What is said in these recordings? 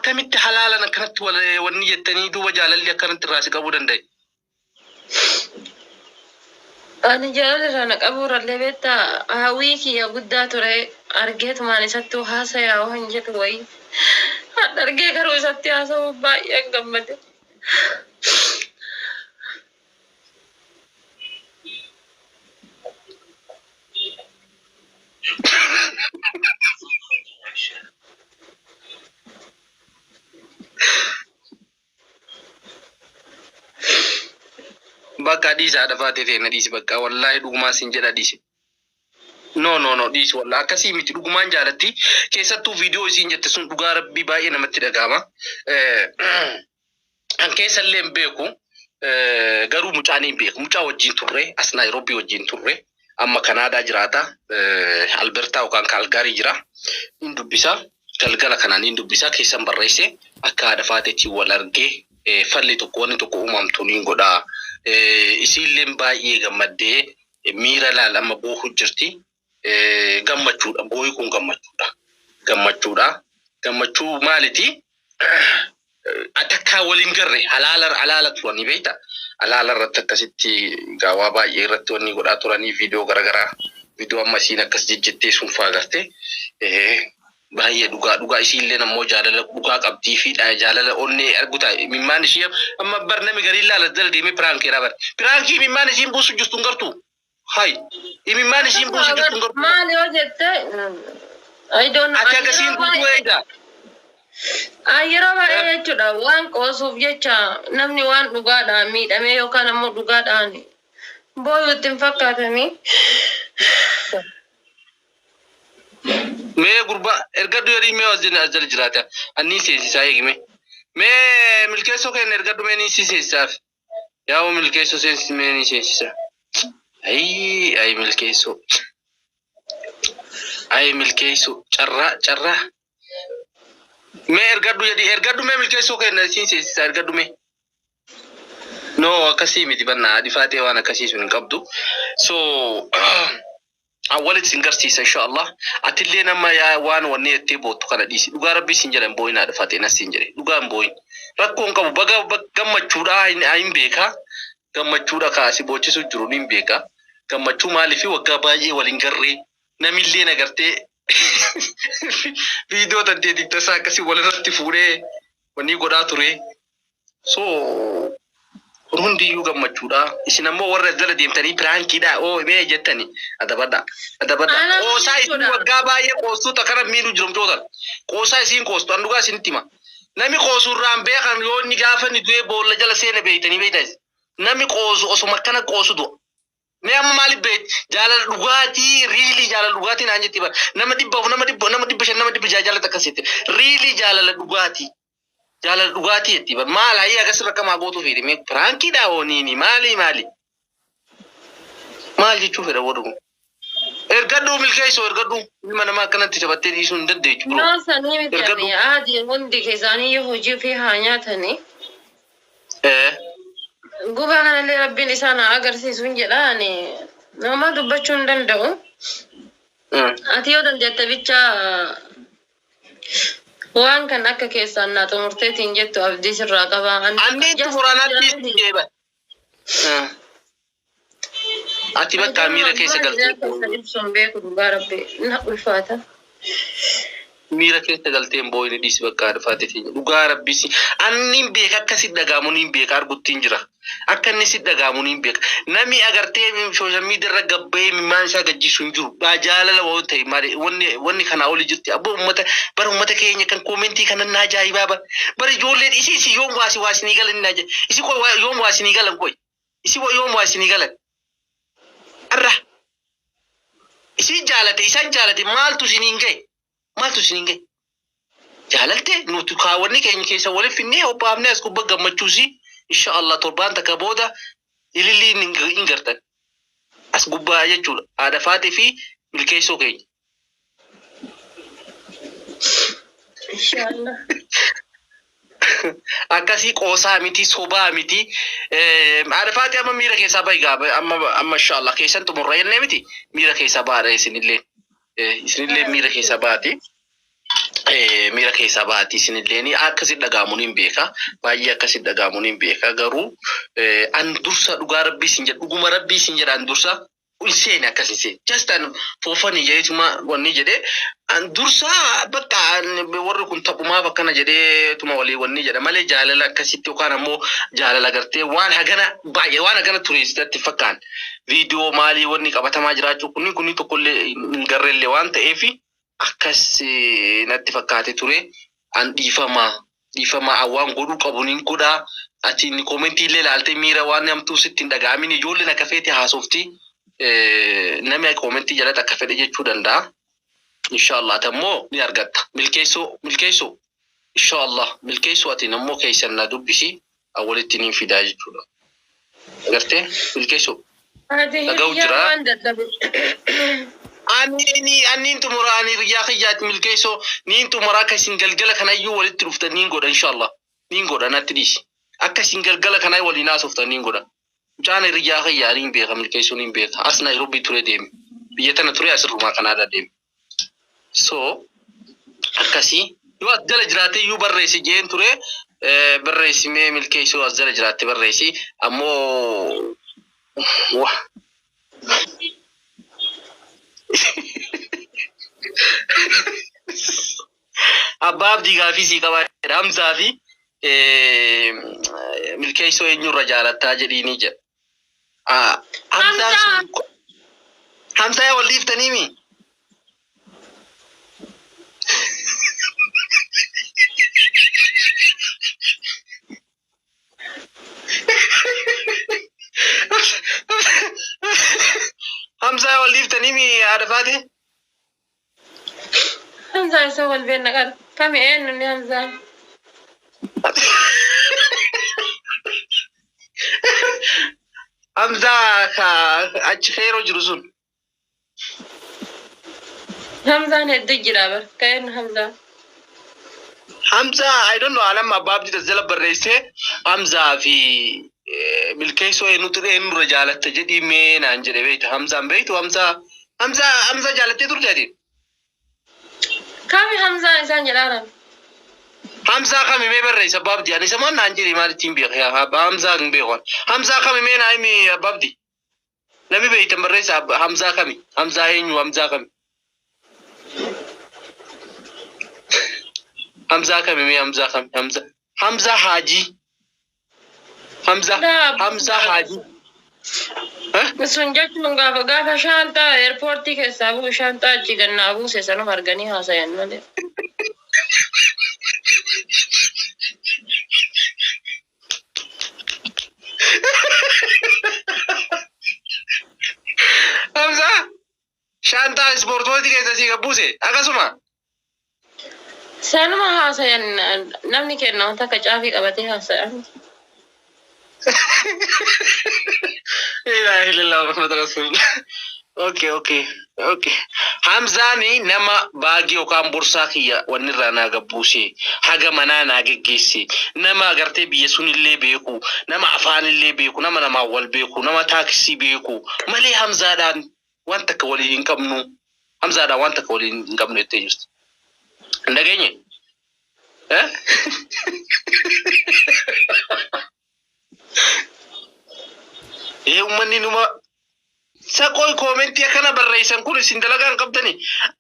Akkamitti halaalan akkanatti wal wanni jettanii duuba jaalalli akkanatti irraa si qabuu danda'e? Ani jaalala irraa na qabuurrallee beektaa hawwii kiyya guddaa ture argeetumaan isattuu haasayaa waan jedhu wayii. Hadha argee garuu isatti haasa'uuf baay'een gammade. Bakka dhiisa haadha faatee ta'e na dhiisi bakka wallaahi dhugumaan sin jedha dhiisi. No no no dhiisi wallaahi akkasii miti dhugumaan jaalatti keessattuu viidiyoo isiin jette sun dhugaa rabbii baay'ee namatti dhaga'ama. Kan keessa illee hin beeku garuu mucaa niin beeka mucaa wajjin turre as Naayiroobii wajjin turre amma Kanaadaa jiraata Albertaa yookaan Kaalgaarii jira in dubbisa galgala kanaan in dubbisa keessan barreesse akka haadha faateetiin wal argee falli tokko wanni tokko uumamtu niin godha isiilleen baay'ee gammaddee miira laal amma boohu jirti gammachuudha booyi kun gammachuudha gammachuudha gammachuu maaliti takkaa waliin garre halaala halaala turanii beekta halaala irratti akkasitti gaawaa baay'ee irratti wanni godhaa turanii viidiyoo garaagaraa viidiyoo amma isiin akkas jejjettee sun faa garte baay'ee dhugaa dhugaa isiilleen ammoo jaalala dhugaa qabdii fi jaalala onnee arguta mimmaan ishii amma bar nami gariin laala jala deemee piraankeedha bar piraankii mimmaan isiin buusu jirtu hin gartuu Hay. Imimmaan isiin buusu jirtu hin gartuu. Maal yoo jette I don't know. Ati Ani akkasiin yeroo guutuu baay'ee eegda. Ani yeroo baay'ee jechuudha waan qoosuuf jecha namni waan dhugaadhaan miidhamee yookaan ammoo dhugaadhaan booyuutti hin fakkaatanii. Mee gurbaa ergadhu jedhii mee as jala as jala jiraata. Anni seensisaa eegi mee. Mee milkeessoo kenna ergadhu mee ni si seensisaaf. Yaa'u milkeessoo seensisi mee ni seensisa. Ayii ayi milkeessoo. Ayi milkeessoo carraa carraa. Mee ergadhu jedhi ergadhu mee milkeessoo kenna siin seensisa ergadhu mee. No akkasii miti bannaa adifaatee waan akkasii sun hin qabdu. So Awwalit sin garsiisa inshallah atillee nama yaa waan wanni jettee boottu kana dhiisi dhugaa rabbii sin jedhan booyin haadha faxee nas sin jedhe dhugaa hin booyin rakkoo hin qabu baga gammachuudha hin beeka gammachuudha kaasi boochisu jiru hin beeka gammachuu maaliif waggaa baay'ee wal hin garree namillee nagartee viidiyoo tanteetiif tasaa akkasii walirratti fuudhee wanni godhaa ture So kun hundiyyuu gammachuudha. Isin ammoo warra as jala deemtanii piraankiidha oo mee jettani adabadha. Adabadha. Anaa Qoosaa isin jechuudha. waggaa baay'ee qoostuu takana miidhuu jiru Qoosaa isiin qoostu an dhugaa isinitti hima. Nami qoosu irraan beekan yoo inni gaafa inni du'ee boolla jala seene beeytanii beeytan. Nami qoosu osuma akkana qoosu du'a. Mee amma maaliif beet jaalala dhugaatii riilii jaalala dhugaatii naan jetti bara nama 400 nama 100 nama 500 nama 600 jaalata akkas jette riilii jaalala dhugaatii jaalala dhugaatii jetti bara maal hayyee akkas irra kamaa gootuu feeti mee piraankiidhaa hoo niini maalii maali maal jechuu fedha warri kun ergadhuu milkeessoo ergadhuu ilma namaa akkanatti taphattee dhiisuu hin dandeechu bro Noo sanii miti ergadhuu ani aadii hundi keessaanii yoo hojii ofii haa nyaatanii. Ee. Gubaa kanallee rabbiin isaan haa agarsiisu hin jedha ani namaa dubbachuu hin danda'u. Ati yoo dandeette bicha waan kan akka keessaan naa xumurteetiin jettu abdii sirraa qaba. Ani Anni just xumuranatti jira. jeeba. Ati bakka miira keessa galtee Keessan ibsuun beeku dhugaa rabbi na ulfaata. Miira keessa galtee hin boo'ini dhiisi bakka haadha teenya dhugaa rabbii si anni hin beeka akka si dhagaamu ni hin beeka arguttiin jira akka inni si dhagaamu ni hin beeka nami agartee social media irra gabba'ee mimaan isaa gajjisu hin jiru baa jaalala waan ta'e maali wanni wanni kanaa oli jirti abboo ummata bara ummata keenya kan koomentii kanan na ajaa'ibaa bara bara ijoolleen isii isi yoom waasi waasi ni galan ni ajaa'iba isi qoy yoom waasi ni galan qoy Isi wo yoom waa isinii galan? Arra. Isin jaalate isan jaalate maaltu isiniin gahe? Maaltu isiniin gahe? Jaalalte nuti kaawwanni keenya keessa walitti finnee obbaafnee as gubba gammachuusi insha Allah torbaan takka booda ilillii hin gartan. As gubbaa jechuudha. Haadha faatee fi milkeessoo keenya. Inshallah. Akkasii qoosaa miti sobaa miti. Haadha faatee amma miira keessaa bahi gaa amma amma inshallah keessan xumurra jennee miti miira keessaa baadha isinillee. Isinillee miira keessaa baati. Miira keessaa baati isinilleen akkasi dhaga'amuun hin beeka. Baay'ee akkasi dhaga'amuun hin beeka. Garuu an dursa dhugaa rabbii isin jedha, dhuguma rabbii isin jedha, an dursa hin seene, akkas hin seene. Just an foofanii jedheetuma wanni jedhee an dursa bakka warri kun taphumaaf akkana jedheetuma walii wanni jedha malee jaalala akkasitti yookaan ammoo jaalala gartee waan hagana baay'ee waan hagana tureessitatti fakkaan viidiyoo maalii wanni qabatamaa jiraachuu kunniin tokkollee hin garreellee waan ta'eefi akkas natti fakkaate ture. An dhiifamaa dhiifamaa, waan godhuu qabu nin godhaa. Ati inni koomentii illee ilaaltee miira waan hamtuu sitti hin dhaga'amin. Ijoolleen akka feete haasofti, namni koomentii jalatti akka fedhe jechuu danda'a. Inshallah ati ammoo ni argatta. Milkeessoo, milkeessoo, inshallah milkeessoo, ati ammoo keessan na dubbisi, walitti niin fidaa jechuudha. Agartee, milkeessoo? Ati Dhaga'u hiriyaa jira. waan dadhabe. Ani niin xumura, ani hiriyaa kiyyaati milkeessoo, niin xumura. Akka isin galgala kanayyuu walitti dhuftan niin godha, inshallah. Niin godha, natti dhiisi. Akka isin galgala kana waliin haasoftan niin godha. Mucaan hiriyaa kiyyaa niin beeka, milkeessoo niin beeka. As Nairobi ture deeme. Biyya tana ture, asirrumaa Kanaadaa deeme. So akkasii yoo as jala jiraate iyyuu barreessi jeen ture, barreessi mee milkeessoo, as jala jiraatte barreessi ammoo wa. Abbaa Abdii gaafii sii qabaa jedha. Hamzaa fi milkeessoo eenyurra jaalattaa jedhiinii jedha. Hamzaan sun Hamzaa yaa wal dhiiftaniimi? Hamzaa wal dhiiftaniimi, haadha faate? Hamzaa isa wal beenna qara. Kami, eenyu inni Hamzaan? Hamzaa ka achi keeroo jiru sun. Hamzaan hedduu jira bar. Ka eenyu Hamzaan? Hamzaa, I don't know, anamma abbaa abdii tas jala barreessee Hamzaa fi milkeessoo eenyutu eenyurra jaalatta jedhii mee naan jedhe beekta. Hamzaan beektu, Hamzaa, Hamzaa, Hamzaa jaalattee turte ati? Kami Hamzaan isaan jedhaaran? Hamzaa kami mee barreessa abbaa abdii? Ani samaan naan jedhi, maal ittiin beeka yaa abbaa Hamzaa hin beeku ani. Hamzaa kami mee naa himi, abbaa abdii? Namni beektan barreessa. Hamzaa kami? Hamzaa eenyu? Hamzaa kami? Hamzaa kami mee? Hamzaa kami? Hamzaa, Hamzaa Haajii, Hamzaa, Hamzaa Haajii. Sun jechuun gaafa shaantaa eerpoortii keessaa bu'u, shaantaa achi gannaa buuse sanuma arganii haasayan malee. Hamzaa shaantaa ispoortooti keessa sii gabbuuse akkasuma. Sanuma haasayan, namni kenna wanta akka caafii qabatee haasayan. Ilaaha illallah Muhammad Rasulullah. Okay. Hamzaani nama baagii yookaan borsaa kiyya wanni irraa naa gabbuuse, haga manaa naa geggeesse, nama agartee biyya sunillee beeku, nama afaanillee beeku, nama namaan wal beeku, nama taaksii beeku malee Hamzaadhaan waan takka waliin hin qabnu. Hamzaadhaan waan takka waliin hin qabnu jettee jirti. Hin dhageenye? Eh? Ee, uummanni numa saqooy koomentii akkana barreessan kun isin dalagaa hin qabdani.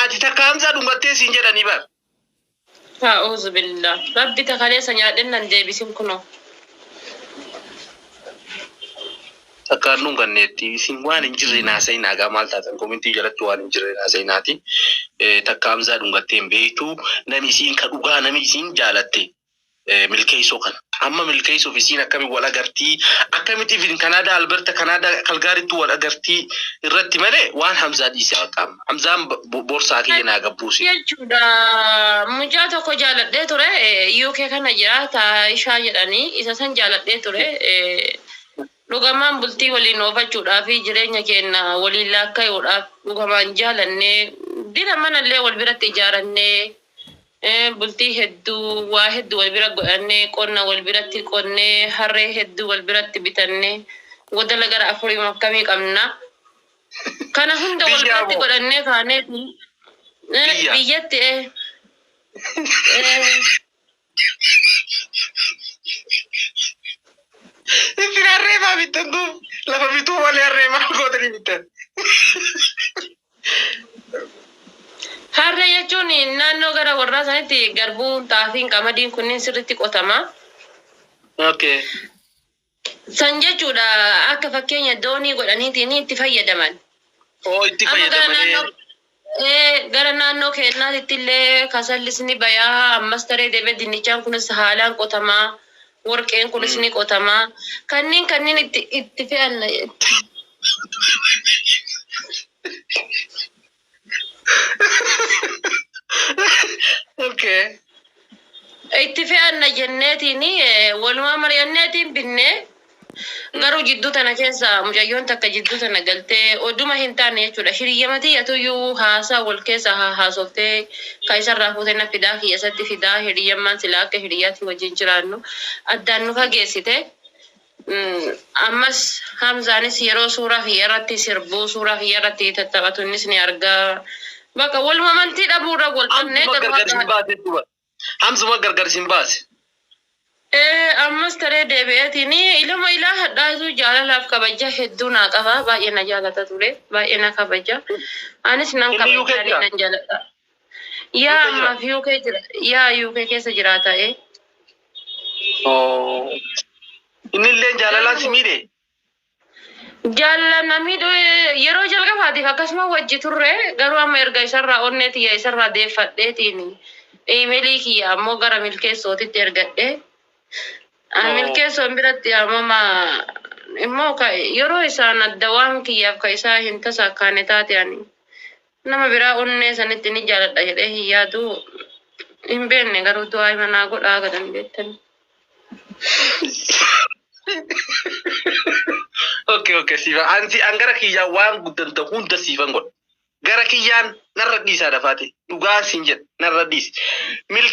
Ati takka Hamzaa dhungattee siin jedhanii bar. A'uuzu billah. Rabbi takaleessa nyaadhen nan deebisin kunoo. Takka hin dhunganneetti isin waan hin jirre naasa'inaa gaa, maal taatan, koomentii jalatti waan hin jirre naasa'inaati. Takka Hamzaa dhungattee hin beektu, nami isiin ka dhugaa, nami isiin jaalatte milkeessoo kana. Amma milkeessuuf isiin akkamiin wal agartii, akkamitti ifin Kanaadaa, Alberta, Kanaadaa, Kalgaaritti wal agartii irratti malee waan Hamzaa dhiise bakka amma. Hamzaan borsaa kiyya naa gabbuuse. Jechuudha. Mucaa tokko jaaladhee ture, UK kana jira, Taayishaa jedhanii, isa san jaaladhee ture. Dhugamaan bultii waliin oofachuudhaa fi jireenya keenya waliin laakkayuudhaaf dhugamaan jaalannee, dira manallee wal biratti ijaarannee, bultii hedduu waa hedduu wal bira godhannee, qonna wal biratti qonnee, harree hedduu wal biratti bitannee, wadala gara afurii akkamii qabna. Kana hunda wal Biyyaa biratti moo? godhannee kaaneeti. Biyya. Biyyatti. Isin harree maa bittan duub? Lafa bituu malee harree maal gootanii bittan? Harree jechuun naannoo gara warraa sanitti garbuun, xaafiin, qamadiin kunniin sirriitti qotama. Okay. San jechuudha akka fakkeenya doonii godhaniitiin itti fayyadaman. Oo, itti Amma gara fayyadamanii. Naannoo gara naannoo keenyaatti illee kasallis ni bayaa, ammas taree deebee dinnichaan kunis haalaan qotamaa, warqeen kunis ni qotamaa. Kanneen itti fe'an. Okay. Itti fe'anna jenneetiin walumaa mari'anneetiin binnee, garuu jidduu tana keessa mucayyoon takka jidduu tana galtee oduma hin taane jechuudha. Hiriyyama tiyyatuyyuu haasaa wal keessa haa haasoftee ka isarraa fuutee na fidaa, kiyyasatti fidaa, hiriyyammaan silaa akka hiriyyaatti wajjin jiraannu addaan nu fageessite. Ammas Hamzaanis yeroo suuraa kiyya irratti sirbuu, suuraa kiyya irratti tattaphatu, innis ni argaa. Bakka waluma amantii dhabuurra wal qabnee Hamzuma garuu gargar isin akka baase jechuudha. Hamzuma gargar isin baase. Ammas taree deebi'eetiin ilma ilaa hadhaatu jaalalaaf kabaja hedduu naa qaba. Baay'ee na jaalata ture. Baay'ee na kabaja. Anis nan Inni UK kabaja, jira. nan jaaladha. Yaa UK jira. Ammaaf UK jira. Yaa, UK keessa jiraata. Oh. Inni illee jaalalaan si miidhe. Jaalala na miidhu yeroo jalqabaatiif akkasuma wajji turre, garuu amma erga isarraa onnee tiyya isarraa deeffadheetiin iimeelii kiyya ammoo gara milkeessootitti ergadhe. Oh. Milkeessoon biratti ammoo immoo yeroo isaan adda waan kiyyaaf ka isaa hin tasakkaane taate, ani nama biraa onnee sanitti ni jaaladha jedhee hin yaadu, hin beekne, garuu du'aa manaa godhaa akka dandeettan. Okay, siifan. Ansi an gara kiyyaan waan guddanta hunda siifan godha. Gara kiyyaan narra dhiisaa dafaate. Dhugaa siin jedha, narra dhiisi.